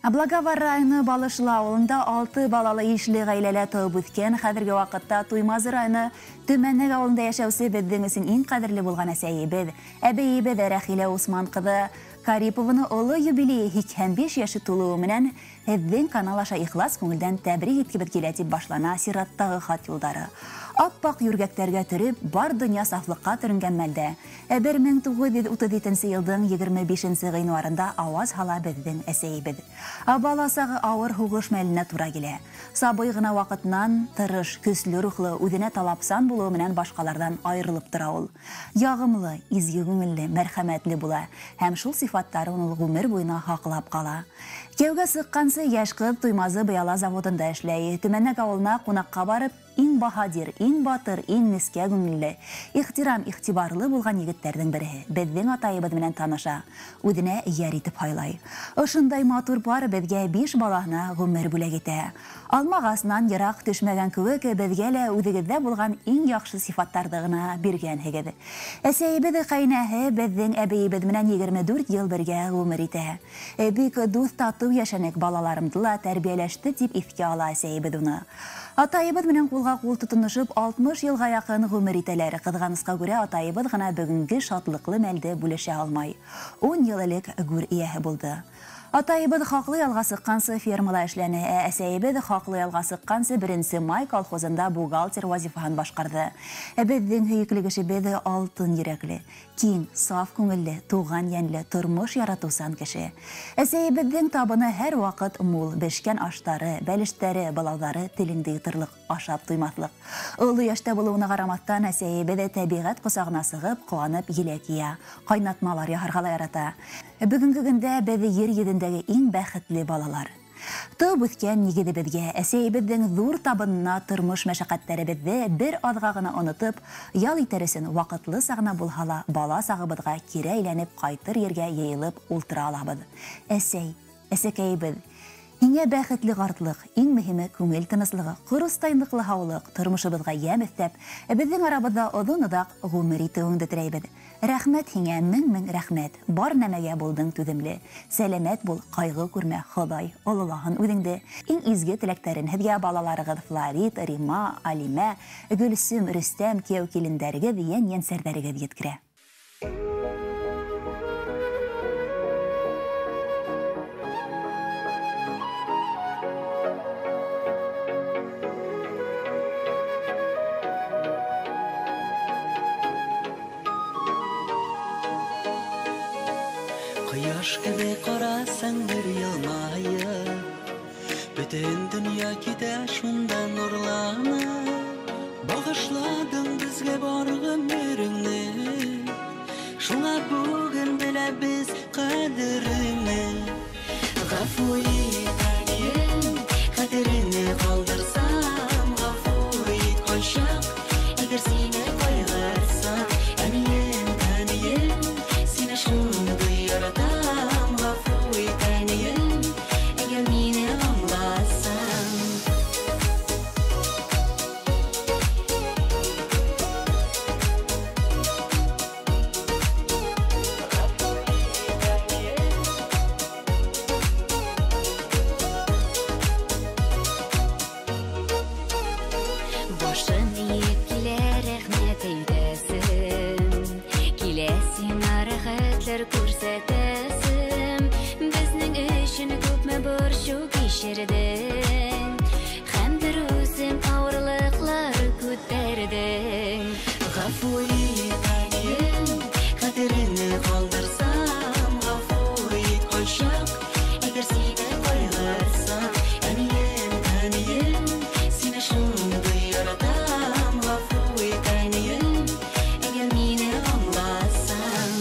Благовар районы Балышлы ауылында 6 балалы ишле ғаиләлә тыуып үҫкән, хәҙерге ваҡытта Туймазы районы Төмәнәк ауылында йәшәүсе беҙҙең өсөн иң ҡәҙерле булған әсәйебеҙ, әбейебеҙ Рәхилә Усман ҡыҙы Карипованы оло юбилейы 85 йәше тулыуы менән һеҙҙең канал аша ихлас күңелдән тәбрик иткебеҙ килә тип башлана сираттағы хат юлдары. Аппаҡ йүргәктәргә төрөп, бар донъя сафлыҡҡа төрөнгән мәлдә 1937 йылдың 25 ғинуарында ауаз һала беҙҙең әсәйебеҙ. Бала сағы ауыр һуғыш мәленә тура килә. Сабый ғына ваҡытынан тырыш, көслө рухлы, үҙенә талапсан булыуы менән башҡаларҙан айырылып тора ул. Яғымлы, изге күңелле, мәрхәмәтле була һәм шул сифаттарын ул ғүмер буйына һаҡлап ҡала. Кияүгә сыҡҡансы йәш ҡыҙ Туймазы быяла заводында эшләй. Төмәнәк ауылына ҡунаҡҡа барып, иң баһадир, иң батыр, иң нескә күңелле, ихтирам, иғтибарлы булған егеттәрҙең береһе беҙҙең атайыбыҙ менән таныша, үҙенә йәр итеп һайлай. Ошондай матур пар беҙгә 5 балаһына ғүмер бүләк итә. Алма ағасынан йыраҡ төшмәгән кеүек, беҙгә лә үҙегеҙҙә булған иң яҡшы сифаттарҙы ғына биргәнһегеҙ. Әсәйебеҙ ҡәйнәһе беҙҙең әбейебеҙ менән 24 йыл бергә ғүмер итә. Бик дуҫ татыу йәшәнек, балаларымды ла тәрбиәләште тип иҫкә ала әсәйебеҙ уны. Атайыбыҙ менән ҡулға ҡул тотоношоп 60 йылға яҡын ғүмер итәләр. Ҡыҙғанысҡа күрә атайыбыҙ ғына бөгөнгө шатлыҡлы мәлде бүлешә алмай. 10 йыл элек гүр эйәһе булды. Атайыбыҙ хаҡлы ялға сыҡҡансы фермала эшләне, ә әсәйебеҙ хаҡлы ялға сыҡҡансы 1 май колхозында бухгалтер вазифаһын башҡарҙы. Беҙҙең һөйөклө кешебеҙ алтын йөрәкле, киң, саф күңелле, туған йәнле, тормош яратыусан кеше. Әсәйебеҙҙең табыны һәр ваҡыт мул, бешкән аштары, бәлештәре, балауҙары телеңде йоторлоҡ, ашап туймаҫлыҡ. Оло йәштә булыуына ҡарамаҫтан, әсәйебеҙ тәбиғәт ҡосағына сығып, ҡыуанып еләк йыя, ҡайнатмалар яһарға ла ярата. Бөгөнгө көндә беҙ ер йөҙөндәге иң бәхетле балалар. Тыуып үҫкән нигеҙебеҙгә, әсәйебеҙҙең ҙур табынына тормош мәшәҡәттәребеҙҙе бер аҙға ғына онотоп, ял итер өсөн ваҡытлы сағына булһа ла бала сағыбыҙға кире әйләнеп ҡайтыр ергә йыйылып ултыра алабыҙ. Әсәй, әсәкәйебеҙ, һиңә бәхетле ҡартлыҡ, иң мөһиме күңел тыныслығы, ҡоростай ныҡлы һаулыҡ, тормошобоҙға йәм өҫтәп, беҙҙең арабыҙҙа оҙон-оҙаҡ ғүмер итеүеңде теләйбеҙ. Рәхмәт һиңә, мең-мең рәхмәт. Бар нәмәгә булдың түҙемле. Сәләмәт бул, ҡайғы күрмә, Хоҙай ололаһын үҙеңде. Иң изге теләктәрен һеҙгә балаларығыҙ Флорид, Рима, Алимә, Гөлсөм, Рөстәм, кейәү килендәрегеҙ, йән-йәнсәрҙәрегеҙ еткерә. Ҡояш кебек ҡарасаң бер йылмайып, бөтөн донъя китә шунда нурланып. Бағышланың беҙгә бар ғүмереңде, шуңа бөгөн беләбеҙ ҡәҙереңде. Ғәфү ит, әнием, хәтереңде ҡалдырсам, ғәфү ит ҡайчаҡ, әгәр һине ҡайғырсам. Әнием, әнием, һине шундый яратам, ғәфү ит, әнием, әгәр мине аңласаң. Башын эйеп килә рәхмәт әйтәсем, килә сиңа рәхәтләр күрсәтәсем. Беҙҙең өсөн күпме борсоу кисерҙең, һәм бер үҙең ауырлыҡлар күтәрҙең. Ғәфү ит, әнием, хәтереңде ҡалдырсам, ғәфү ит ҡайчаҡ, әгәр һине ҡайғырсам. Әнием, әнием, һине шундый яратам, ғәфү ит, әнием, әгәр мине аңласаң.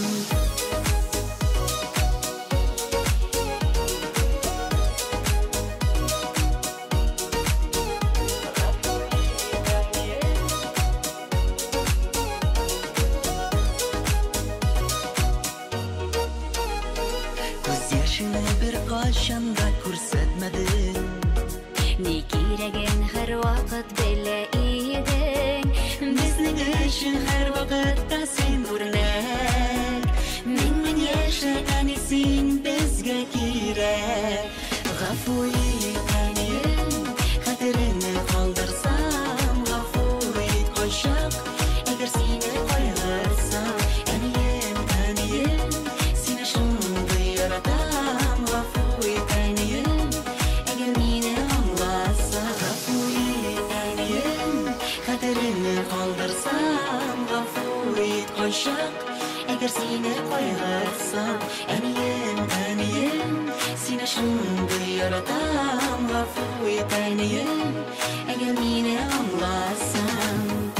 Гафу ит, әнием, хәтереңне калдырсам, гафу ит кайчак, әгәр сине кайгырсам, әнием, әнием, сине шундый яратам, гафу ит, әнием, әгәр мине аңласаң, гафу ит, әнием, хәтереңне калдырсам, гафу ит кайчак, әгәр сине кайгырсам, әнием, әнием, сине шундый яратам, гафу ит, әнием, әгәр мине аңласаң.